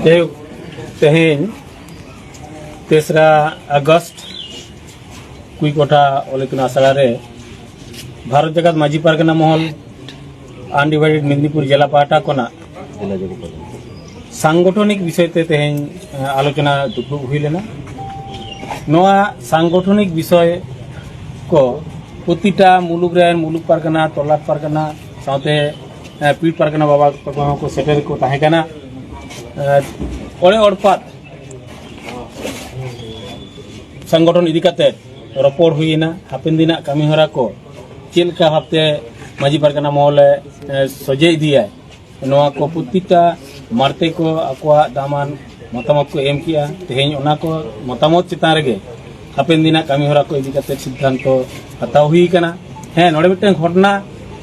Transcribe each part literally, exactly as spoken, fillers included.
ᱡᱟᱭᱦᱳᱠ, ᱛᱮᱦᱮᱧ ᱛᱮᱥᱨᱟ ᱟᱜᱚᱥᱴ ᱠᱩᱲᱤ ᱠᱚᱴᱷᱟ ᱚᱞ ᱤᱛᱩᱱ ᱟᱥᱲᱟ ᱨᱮ ᱵᱷᱟᱨᱚᱛ ᱡᱟᱠᱟᱛ ᱢᱟᱹᱡᱷᱤ ᱯᱟᱨᱜᱟᱱᱟ ᱢᱚᱦᱚᱞ ᱟᱱᱰᱤᱵᱷᱟᱭᱰᱮᱰ ᱢᱮᱫᱽᱱᱤᱯᱩᱨ ᱡᱮᱞᱟ ᱯᱟᱦᱴᱟ ᱠᱷᱚᱱᱟᱜ ᱥᱟᱝᱜᱚᱴᱷᱚᱱᱤᱠ ᱵᱤᱥᱚᱭ ᱛᱮ ᱛᱮᱦᱮᱧ ᱟᱞᱳᱪᱚᱱᱟ ᱫᱩᱯᱲᱩᱵ ᱦᱩᱭ ᱞᱮᱱᱟ᱾ ᱱᱚᱣᱟ ᱥᱟᱝᱜᱚᱴᱷᱚᱱᱤᱠ ᱵᱤᱥᱚᱭ ᱠᱚ ᱯᱨᱚᱛᱤᱴᱟ ᱢᱩᱞᱩᱠ ᱨᱮᱱ ᱢᱩᱞᱩᱠ ᱯᱟᱨᱜᱟᱱᱟ, ᱛᱚᱞᱟᱴ ᱯᱟᱨᱜᱟᱱᱟ ᱥᱟᱶᱛᱮ ᱯᱤᱲ ᱯᱟᱨᱜᱟᱱᱟ ᱵᱟᱵᱟ ᱠᱚᱦᱚᱸ ᱠᱚ ᱥᱮᱴᱮᱨ ᱠᱚ ᱛᱟᱦᱮᱸ ᱠᱟᱱᱟ᱾ ᱚᱲᱮ ᱚᱲᱯᱟᱛ ᱥᱚᱝᱜᱚᱴᱷᱚᱱ ᱤᱫᱤ ᱠᱟᱛᱮ ᱨᱚᱯᱚᱲ ᱦᱩᱭᱮᱱᱟ᱾ ᱦᱟᱯᱮᱱ ᱫᱤᱱᱟᱜ ᱠᱟᱹᱢᱤ ᱦᱚᱨᱟ ᱠᱚ ᱪᱮᱫ ᱞᱮᱠᱟ ᱵᱷᱟᱵᱛᱮ ᱢᱟᱹᱡᱷᱤ ᱯᱟᱨᱜᱟᱱᱟ ᱢᱚᱦᱚᱞᱮ ᱥᱚᱡᱷᱮ ᱤᱫᱤᱭᱟ, ᱱᱚᱣᱟ ᱠᱚ ᱯᱨᱚᱛᱤᱴᱟ ᱢᱟᱨᱛᱮ ᱠᱚ ᱟᱠᱚᱣᱟᱜ ᱫᱟᱢᱟᱱ ᱢᱚᱛᱟᱢᱚᱛ ᱠᱚ ᱮᱢ ᱠᱮᱜᱼᱟ᱾ ᱛᱮᱦᱮᱧ ᱚᱱᱟ ᱠᱚ ᱢᱚᱛᱟᱢᱚᱛ ᱪᱮᱛᱟᱱ ᱨᱮᱜᱮ ᱦᱟᱯᱮᱱ ᱫᱤᱱᱟᱜ ᱠᱟᱹᱢᱤ ᱦᱚᱨᱟ ᱠᱚ ᱤᱫᱤ ᱠᱟᱛᱮ ᱥᱤᱫᱽᱫᱷᱟᱱᱛᱚ ᱦᱟᱛᱟᱣ ᱦᱩᱭ ᱟᱠᱟᱱᱟ᱾ ᱦᱮᱸ, ᱱᱚᱰᱮ ᱢᱤᱫᱴᱟᱝ ᱜᱷᱚᱴᱚᱱᱟ,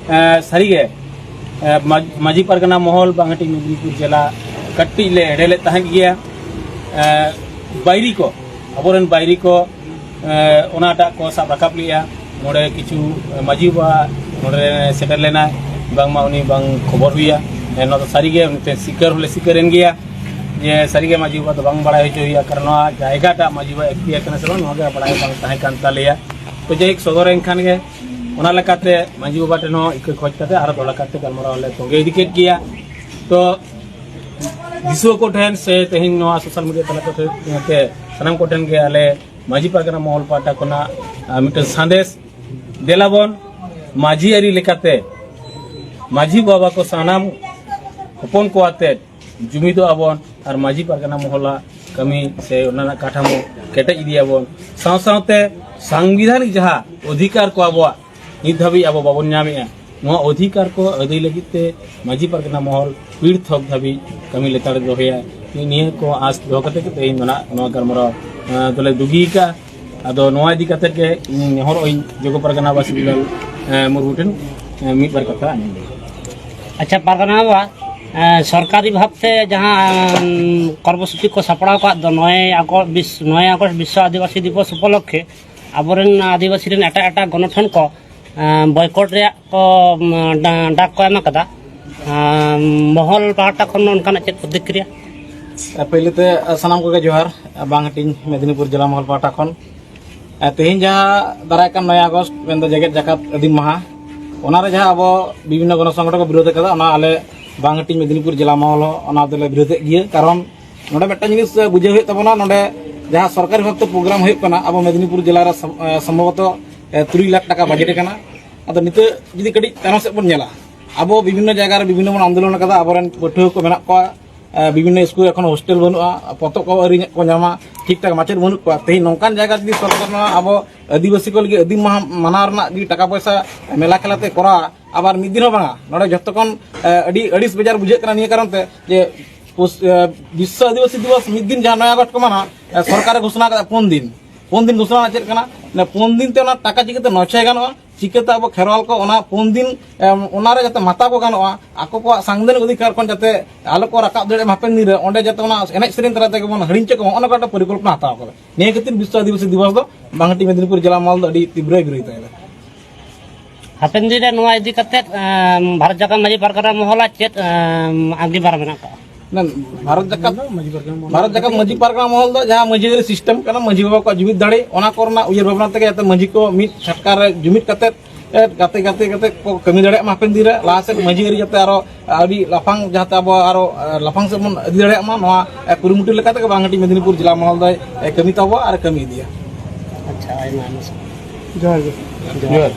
ᱮ, ᱥᱟᱹᱨᱤᱜᱮ, ᱮ, ᱢᱟᱡ-, ᱢᱟᱹᱡᱷᱤ ᱯᱟᱨᱜᱟᱱᱟ ᱢᱚᱦᱚᱞ ᱵᱟᱝ ᱦᱟᱹᱴᱤᱧ ᱢᱮᱫᱽᱱᱤᱯᱩᱨ ᱡᱮᱞᱟ ᱠᱟᱹᱴᱤᱡ ᱞᱮ ᱮᱲᱮ ᱞᱮᱫ ᱛᱟᱦᱮᱸᱫ ᱜᱮᱭᱟ᱾ ᱮ, ᱵᱟᱭᱨᱤ ᱠᱚ, ᱟᱵᱚᱨᱮᱱ ᱵᱟᱭᱨᱤ ᱠᱚ, ᱮ, ᱚᱱᱟᱴᱟᱜ ᱠᱚ ᱥᱟᱵ ᱨᱟᱠᱟᱵ ᱞᱮᱜᱼᱟ᱾ ᱱᱚᱰᱮ ᱠᱤᱪᱷᱩ ᱢᱟᱹᱡᱷᱤ ᱵᱟᱵᱟ ᱱᱚᱰᱮ ᱥᱮᱴᱮᱨ ᱞᱮᱱᱟᱭ, ᱵᱟᱝᱢᱟ ᱩᱱᱤ ᱵᱟᱝ ᱠᱷᱚᱵᱚᱨ ᱦᱩᱭᱟ᱾ ᱮ, ᱱᱚᱣᱟ ᱫᱚ ᱥᱟᱹᱨᱤᱜᱮ ᱢᱤᱫᱴᱮᱱ ᱥᱤᱠᱟᱹᱨ ᱦᱚᱸᱞᱮ ᱥᱤᱠᱟᱹᱨ ᱮᱱ ᱜᱮᱭᱟ ᱡᱮ ᱥᱟᱹᱨᱤᱜᱮ ᱢᱟᱹᱡᱷᱤ ᱵᱟᱵᱟ ᱫᱚ ᱵᱟᱝ ᱵᱟᱲᱟᱭ ᱦᱚᱪᱚ ᱦᱩᱭᱩᱜᱼᱟ, ᱠᱟᱨᱚᱱ ᱱᱚᱣᱟ ᱡᱟᱭᱜᱟᱴᱟᱜ ᱢᱟᱹᱡᱷᱤ ᱵᱟᱵᱟ ᱮᱠᱛᱤᱭᱟᱨ ᱠᱟᱱᱟ ᱥᱮ ᱵᱟᱝ, ᱱᱚᱣᱟ ᱜᱮ ᱵᱟᱲᱟᱭ ᱵᱟᱝ ᱛᱟᱦᱮᱸ ᱠᱟᱱ ᱛᱟᱞᱮᱭᱟ᱾ ᱛᱚ ᱡᱟᱭᱦᱳᱠ, ᱥᱚᱫᱚᱨ ᱮᱱ ᱠᱷᱟᱱ ᱜᱮ ᱚᱱᱟ ᱞᱮᱠᱟᱛᱮ ᱢᱟᱹᱡᱷᱤ ᱵᱟᱵᱟ ᱴᱷᱮᱱ ᱦᱚᱸ ᱤᱠᱟᱹ ᱠᱷᱚᱡᱽ ᱠᱟᱛᱮ ᱟᱨᱚ ᱫᱚᱦᱲᱟ ᱠᱟᱛᱮ ᱜᱟᱞᱢᱟᱨᱟᱣ ᱞᱮ ᱛᱚᱸᱜᱮ ᱤᱫᱤ ᱠᱮᱫ ᱜᱮᱭᱟ᱾ ᱛᱚ ᱫᱤᱥᱩᱣᱟᱹ ᱠᱚᱴᱷᱮᱱ ᱥᱮ ᱛᱮᱦᱮᱧ ᱱᱚᱣᱟ ᱥᱳᱥᱟᱞ ᱢᱤᱰᱤᱭᱟ ᱛᱟᱞᱟ ᱠᱚᱛᱮ ᱛᱮ ᱥᱟᱱᱟᱢ ᱠᱚᱴᱷᱮᱱ ᱜᱮ ᱟᱞᱮ ᱢᱟᱹᱡᱷᱤ ᱯᱟᱨᱜᱟᱱᱟ ᱢᱚᱦᱚᱞ ᱯᱟᱦᱴᱟ ᱠᱷᱚᱱᱟᱜ, ᱟᱨ ᱢᱤᱫᱴᱮᱱ ᱥᱟᱸᱫᱮᱥ, ᱫᱮᱞᱟᱵᱚᱱ ᱢᱟᱹᱡᱷᱤ ᱟᱹᱨᱤ ᱞᱮᱠᱟᱛᱮ ᱢᱟᱹᱡᱷᱤ ᱵᱟᱵᱟ ᱠᱚ ᱥᱟᱱᱟᱢ ᱦᱚᱯᱚᱱ ᱠᱚ ᱟᱛᱮ ᱡᱩᱢᱤᱫᱚᱜ ᱟᱵᱚᱱ ᱟᱨ ᱢᱟᱹᱡᱷᱤ ᱯᱟᱨᱜᱟᱱᱟ ᱢᱚᱦᱚᱞᱟᱜ ᱠᱟᱹᱢᱤ ᱥᱮ ᱚᱱᱟ ᱨᱮᱱᱟᱜ ᱠᱟᱴᱷᱟᱢᱳ ᱠᱮᱴᱮᱡ ᱤᱫᱤᱭᱟᱵᱚᱱ᱾ ᱥᱟᱶ ᱥᱟᱶᱛᱮ ᱥᱟᱝᱵᱤᱫᱷᱟᱱᱤᱠ ᱡᱟᱦᱟᱸ ᱚᱫᱷᱤᱠᱟᱨ ᱠᱚ ᱟᱵᱚᱣᱟᱜ ᱱᱤᱛ ᱫᱷᱟᱹᱵᱤᱡ ᱟᱵᱚ ᱵᱟᱵᱚᱱ ᱧᱟᱢᱮᱜᱼᱟ, ᱱᱚᱣᱟ ᱚᱫᱷᱤᱠᱟᱨ ᱠᱚ ᱟᱹᱫᱟᱹᱭ ᱞᱟᱹᱜᱤᱫ ᱛᱮ ᱢᱟᱹᱡᱷᱤ ᱯᱟᱨᱜᱟᱱᱟ ᱢᱚᱦᱚᱞ ᱯᱤᱲ ᱛᱷᱚᱠ ᱫᱷᱟᱹᱵᱤᱡ ᱠᱟᱹᱢᱤ ᱞᱮᱛᱟᱲ ᱫᱚᱦᱚᱭᱟ᱾ ᱱᱤᱭᱟᱹ ᱠᱚ ᱟᱸᱥ ᱫᱚᱦᱚ ᱠᱟᱛᱮ ᱜᱮ ᱛᱮᱦᱮᱧ ᱫᱚ ᱱᱟᱜ ᱱᱚᱣᱟ ᱜᱟᱞᱢᱟᱨᱟᱣ, ᱮᱸ, ᱫᱚᱞᱮ ᱫᱩᱜᱤ ᱟᱠᱟᱫᱼᱟ᱾ ᱟᱫᱚ ᱱᱚᱣᱟ ᱤᱫᱤ ᱠᱟᱛᱮ ᱜᱮ ᱤᱧ ᱱᱮᱦᱚᱨᱚᱜ ᱟᱹᱧ ᱡᱚᱜᱚ ᱯᱟᱨᱜᱟᱱᱟ ᱵᱟᱥᱤ ᱫᱩᱞᱟᱞ, ᱮᱸ, ᱢᱩᱨᱢᱩ ᱴᱷᱮᱱ, ᱮᱸ, ᱢᱤᱫ ᱵᱟᱨ ᱠᱟᱛᱷᱟ ᱟᱸᱡᱚᱢ ᱞᱟᱹᱜᱤᱫ᱾ ᱟᱪᱪᱷᱟ, ᱯᱟᱨᱜᱟᱱᱟ ᱵᱟᱵᱟ, ᱮᱸ, ᱥᱚᱨᱠᱟᱨᱤ ᱵᱷᱟᱵᱛᱮ ᱡᱟᱦᱟᱸ, ᱩᱸ, ᱠᱚᱨᱢᱚᱥᱩᱪᱤ ᱠᱚ ᱥᱟᱯᱲᱟᱣ ᱟᱠᱟᱫ ᱫᱚ ᱱᱚᱭ ᱟᱜᱚ-, ᱵᱤᱥ-, ᱱᱚᱭ ᱟᱜᱚᱥᱴ ᱵᱤᱥᱥᱚ ᱟᱹᱫᱤᱵᱟᱹᱥᱤ ᱫᱤᱵᱚᱥ ᱩᱯᱚᱞᱚᱠᱠᱷᱮ ᱟᱵᱚᱨᱮᱱ ᱟᱹᱫᱤᱵᱟᱹᱥᱤ ᱨᱮᱱ ᱮᱴᱟᱜ ᱮᱴᱟᱜ ᱜᱚᱱᱚᱴᱷᱚᱱ ᱠᱚ, ᱮᱸ, ᱵᱚᱭᱠᱚᱴ ᱨᱮᱭᱟᱜ ᱠᱚ, ᱩᱸ, ᱰᱟ-, ᱰᱟᱠ ᱠᱚ ᱮᱢ ᱟᱠᱟᱫᱟ᱾ ᱮᱸ, ᱢᱚᱦᱚᱞ ᱯᱟᱦᱴᱟ ᱠᱷᱚᱱ ᱚᱱᱠᱟᱱᱟᱜ ᱪᱮᱫ ᱯᱨᱚᱛᱤᱠᱨᱤᱭᱟ? ᱯᱳᱭᱞᱳ ᱛᱮ ᱥᱟᱱᱟᱢ ᱠᱚᱜᱮ ᱡᱚᱦᱟᱨ, ᱵᱟᱝ ᱦᱟᱹᱴᱤᱧ ᱢᱮᱫᱽᱱᱤᱯᱩᱨ ᱡᱮᱞᱟ ᱢᱚᱦᱚᱞ ᱯᱟᱦᱴᱟ ᱠᱷᱚᱱ᱾ ᱛᱮᱦᱮᱧ ᱡᱟᱦᱟᱸ ᱫᱟᱨᱟᱭ ᱠᱟᱱ ᱱᱚᱭ ᱟᱜᱚᱥᱴ, ᱢᱮᱱᱫᱚ ᱡᱮᱜᱮᱛ ᱡᱟᱠᱟᱛ ᱟᱹᱫᱤᱢ ᱢᱟᱦᱟ, ᱚᱱᱟᱨᱮ ᱡᱟᱦᱟᱸ ᱟᱵᱚ ᱵᱤᱵᱷᱤᱱᱱᱚ ᱜᱚᱱᱚ ᱥᱚᱝᱜᱚᱴᱷᱚᱱ ᱠᱚ ᱵᱤᱨᱳᱫ ᱟᱠᱟᱫᱟ, ᱚᱱᱟ ᱟᱞᱮ ᱵᱟᱝ ᱦᱟᱹᱴᱤᱧ ᱢᱮᱫᱽᱱᱤᱯᱩᱨ ᱡᱮᱞᱟ ᱢᱚᱦᱚᱞ ᱦᱚᱸ ᱚᱱᱟ ᱫᱚᱞᱮ ᱵᱤᱨᱳᱫᱮᱫ ᱜᱮᱭᱟ᱾ ᱠᱟᱨᱚᱱ ᱱᱚᱰᱮ ᱢᱤᱫᱴᱟᱝ ᱡᱤᱱᱤᱥ ᱵᱩᱡᱷᱟᱹᱣ ᱦᱩᱭᱩᱜ ᱛᱟᱵᱚᱱᱟ, ᱱᱚᱰᱮ ᱡᱟᱦᱟᱸ ᱥᱚᱨᱠᱟᱨᱤ ᱵᱷᱟᱵᱽᱛᱮ ᱯᱨᱳᱜᱨᱟᱢ ᱦᱩᱭᱩᱜ ᱠᱟᱱᱟ ᱟᱵᱚ ᱢᱮᱫᱽᱱᱤᱯᱩᱨ ᱡᱮᱞᱟ ᱨᱮ ᱥᱚᱢ-, ᱮ, ᱥᱚᱢᱵᱷᱚᱵᱚᱛᱚ, ᱮ, ᱛᱩᱨᱩᱭ ᱞᱟᱠᱷ ᱴᱟᱠᱟ ᱵᱟᱡᱮᱴ ᱟᱠᱟᱱᱟ᱾ ᱟᱫᱚ ᱱᱤᱛᱚᱜ ᱡᱩᱫᱤ ᱠᱟᱹᱴᱤᱡ ᱛᱟᱭᱱᱚᱢ ᱥᱮᱫ ᱵᱚᱱ ᱧᱮᱞᱟ, ᱟᱵᱚ ᱵᱤᱵᱷᱤᱱᱱᱚ ᱡᱟᱭᱜᱟ ᱨᱮ ᱵᱤᱵᱷᱤᱱᱱᱚ ᱵᱚᱱ ᱟᱱᱫᱳᱞᱚᱱ ᱟᱠᱟᱫᱟ, ᱟᱵᱚᱨᱮᱱ ᱯᱟᱹᱴᱷᱩᱣᱟᱹ ᱠᱚ ᱢᱮᱱᱟᱜ ᱠᱚᱣᱟ, ᱮ, ᱵᱤᱵᱷᱤᱱᱱᱚ ᱥᱠᱩᱞ ᱮᱠᱷᱚᱱ ᱦᱳᱥᱴᱮᱞ ᱵᱟᱹᱱᱩᱜᱼᱟ, ᱯᱚᱛᱚᱵ ᱠᱚ ᱟᱹᱣᱨᱤ ᱠᱚ ᱧᱟᱢᱟ, ᱴᱷᱤᱠ ᱴᱷᱟᱠ ᱢᱟᱪᱮᱫ ᱵᱟᱹᱱᱩᱜ ᱠᱚᱣᱟ᱾ ᱛᱮᱦᱮᱧ ᱱᱚᱝᱠᱟᱱ ᱡᱟᱭᱜᱟ ᱡᱩᱫᱤ ᱥᱚᱨᱠᱟᱨ ᱱᱚᱣᱟ ᱟᱵᱚ ᱟᱹᱫᱤᱵᱟᱹᱥᱤ ᱠᱚ ᱞᱟᱹᱜᱤᱫ ᱟᱹᱫᱤᱢ ᱢᱟᱦᱟ ᱢᱟᱱᱟᱣ ᱨᱮᱱᱟᱜ ᱡᱩᱫᱤ ᱴᱟᱠᱟ ᱯᱚᱭᱥᱟ ᱢᱮᱞᱟ ᱠᱷᱮᱞᱟ ᱛᱮ ᱠᱚᱨᱟᱣᱟ, ᱟᱵᱟᱨ ᱢᱤᱫ ᱫᱤᱱ ᱦᱚᱸ ᱵᱟᱝᱟ, ᱱᱚᱰᱮ ᱡᱷᱚᱛᱚ ᱠᱷᱚᱱ, ᱮ, ᱟᱹᱰᱤ ᱟᱹᱲᱤᱥ ᱵᱮᱡᱟᱨ ᱵᱩᱡᱷᱟᱹᱜ ᱠᱟᱱᱟ ᱱᱤᱭᱟᱹ ᱠᱟᱨᱚᱱ ᱛᱮ ᱡᱮ ᱯᱩᱥ-, ᱮ, ᱵᱤᱥᱥᱚ ᱟᱹᱫᱤᱵᱟᱹᱥᱤ ᱫᱤᱵᱚᱥ ᱢᱤᱫ ᱫᱤᱱ ᱡᱟᱦᱟᱸ ᱱᱚᱭ ᱟᱜᱚᱥᱴ ᱠᱚ ᱢᱟᱱᱟᱣᱟ, ᱮ, ᱥᱚᱨᱠᱟᱨᱮ ᱜᱷᱳᱥᱚᱱᱟ ᱠᱟᱫᱟ ᱯᱩᱱ ᱫᱤᱱ᱾ ᱯᱩᱱ ᱫᱤᱱ ᱜᱷᱳᱥᱚᱱᱟ ᱨᱮᱱᱟᱜ ᱪᱮᱫ ᱠᱟᱱᱟ? ᱚᱱᱟ ᱯᱩᱱ ᱫᱤᱱ ᱛᱮ ᱚᱱᱟ ᱴᱟᱠᱟ ᱪᱤᱠᱟᱹᱛᱮ ᱱᱚᱪᱚᱭ ᱜᱟᱱᱚᱜᱼᱟ? ᱪᱤᱠᱟᱹᱛᱮ ᱟᱵᱚ ᱠᱷᱮᱨᱣᱟᱞ ᱠᱚ ᱚᱱᱟ ᱯᱩᱱ ᱫᱤᱱ, ᱮᱢ, ᱚᱱᱟᱨᱮ ᱡᱟᱛᱮ ᱢᱟᱛᱟᱣ ᱠᱚ ᱜᱟᱱᱚᱜᱼᱟ, ᱟᱠᱚ ᱠᱚᱣᱟᱜ ᱥᱟᱝᱵᱤᱫᱷᱟᱱᱤᱠ ᱚᱫᱷᱤᱠᱟᱨ ᱠᱷᱚᱱ ᱡᱟᱛᱮ ᱟᱞᱚ ᱠᱚ ᱨᱟᱠᱟᱵ ᱫᱟᱲᱮᱭᱟᱜ ᱢᱟ ᱦᱟᱯᱮᱱ ᱫᱤᱱ ᱨᱮ, ᱚᱸᱰᱮ ᱡᱟᱛᱮ ᱚᱱᱟ ᱮᱱᱮᱡ ᱥᱮᱨᱮᱧ ᱛᱟᱞᱟ ᱛᱮᱜᱮ ᱵᱚᱱ ᱦᱤᱲᱤᱧ ᱦᱚᱪᱚ ᱠᱚ, ᱦᱚᱸᱜᱼᱚ ᱱᱚᱝᱠᱟ ᱢᱤᱫᱴᱟᱝ ᱯᱚᱨᱤᱠᱚᱞᱯᱚᱱᱟ ᱦᱟᱛᱟᱣ ᱠᱟᱫᱟ᱾ ᱱᱤᱭᱟᱹ ᱠᱷᱟᱹᱛᱤᱨ ᱵᱤᱥᱥᱚ ᱟᱹᱫᱤᱵᱟᱹᱥᱤ ᱫᱤᱵᱚᱥ ᱫᱚ ᱵᱟᱝᱦᱟᱹᱴᱤᱧ ᱢᱮᱫᱽᱱᱤᱯᱩᱨ ᱡᱮᱞᱟ ᱢᱚᱦᱚᱞ ᱫᱚ ᱟᱹᱰᱤ ᱛᱤᱵᱨᱚᱭ ᱵᱤᱨᱳᱫᱷᱤᱛᱟ ᱮᱫᱟ᱾ ᱦᱟᱯᱮᱱ ᱫᱤᱱ ᱨᱮ ᱱᱚᱣᱟ ᱤᱫᱤ ᱠᱟᱛᱮᱫ, ᱮᱢ, ᱵᱷᱟᱨᱚᱛ ᱡᱟᱠᱟᱛ ᱢᱟᱹᱡᱷᱤ ᱯᱟᱨᱜᱟᱱᱟ ᱢᱚᱦᱚᱞᱟᱜ ᱪᱮᱫ, ᱮᱢ, ᱟᱸᱜᱤᱵᱷᱟᱨ ᱢᱮᱱᱟᱜ ᱟᱠᱟᱫᱼᱟ? ᱢᱮᱱ, ᱵᱷᱟᱨᱚᱛ ᱡᱟᱠᱟᱛ, ᱵᱷᱟᱨᱚᱛ ᱡᱟᱠᱟᱛ ᱢᱟᱹᱡᱷᱤ ᱯᱟᱨᱜᱟᱱᱟ ᱢᱚᱦᱚᱞ ᱫᱚ ᱡᱟᱦᱟᱸ ᱢᱟᱹᱡᱷᱤ ᱟᱹᱨᱤ ᱥᱤᱥᱴᱮᱢ ᱠᱟᱱᱟ, ᱢᱟᱹᱡᱷᱤ ᱵᱟᱵᱟ ᱠᱚᱣᱟᱜ ᱡᱩᱢᱤᱫ ᱫᱟᱲᱮ, ᱚᱱᱟ ᱠᱚᱨᱮᱱᱟᱜ ᱩᱭᱦᱟᱹᱨ ᱵᱷᱟᱵᱽᱱᱟ ᱛᱮᱜᱮ ᱡᱟᱛᱮ ᱢᱟᱹᱡᱷᱤ ᱠᱚ ᱢᱤᱫ ᱪᱷᱟᱴᱠᱟ ᱨᱮ ᱡᱩᱢᱤᱫ ᱠᱟᱛᱮᱫ, ᱮ, ᱜᱟᱛᱮ, ᱜᱟᱛᱮ, ᱜᱟᱛᱮ ᱠᱚ ᱠᱟᱹᱢᱤ ᱫᱟᱲᱮᱭᱟᱜ ᱢᱟ ᱦᱟᱯᱮᱱ ᱫᱤᱱ ᱨᱮ, ᱞᱟᱦᱟ ᱥᱮᱫ ᱢᱟᱹᱡᱷᱤ ᱟᱹᱨᱤ ᱡᱟᱛᱮ ᱟᱨᱚ ᱟᱹᱰᱤ ᱞᱟᱯᱷᱟᱝ, ᱡᱟᱛᱮ ᱟᱵᱚ ᱟᱨᱚ, ᱮ, ᱞᱟᱯᱷᱟᱝ ᱥᱮᱫ ᱵᱚᱱ ᱤᱫᱤ ᱫᱟᱲᱮᱭᱟᱜ ᱢᱟ, ᱱᱚᱣᱟ, ᱮ, ᱠᱩᱨᱩᱢᱩᱴᱩ ᱞᱮᱠᱟ ᱛᱮᱜᱮ ᱵᱟᱝᱦᱟᱹᱴᱤᱧ ᱢᱮᱫᱽᱱᱤᱯᱩᱨ ᱡᱮᱞᱟ ᱢᱚᱦᱚᱞ ᱫᱚᱭ, ᱮ, ᱠᱟᱹᱢᱤ ᱛᱟᱵᱚ ᱟᱨ ᱠᱟᱹᱢᱤ ᱤᱫᱤᱭᱟ᱾ ᱟᱪᱪᱷᱟ, ᱟᱭᱢᱟ, ᱟᱭᱢᱟ ᱥᱟᱨᱦᱟᱣ᱾ ᱡᱚᱦᱟᱨ ᱜᱮ᱾ ᱡᱚᱦᱟᱨ᱾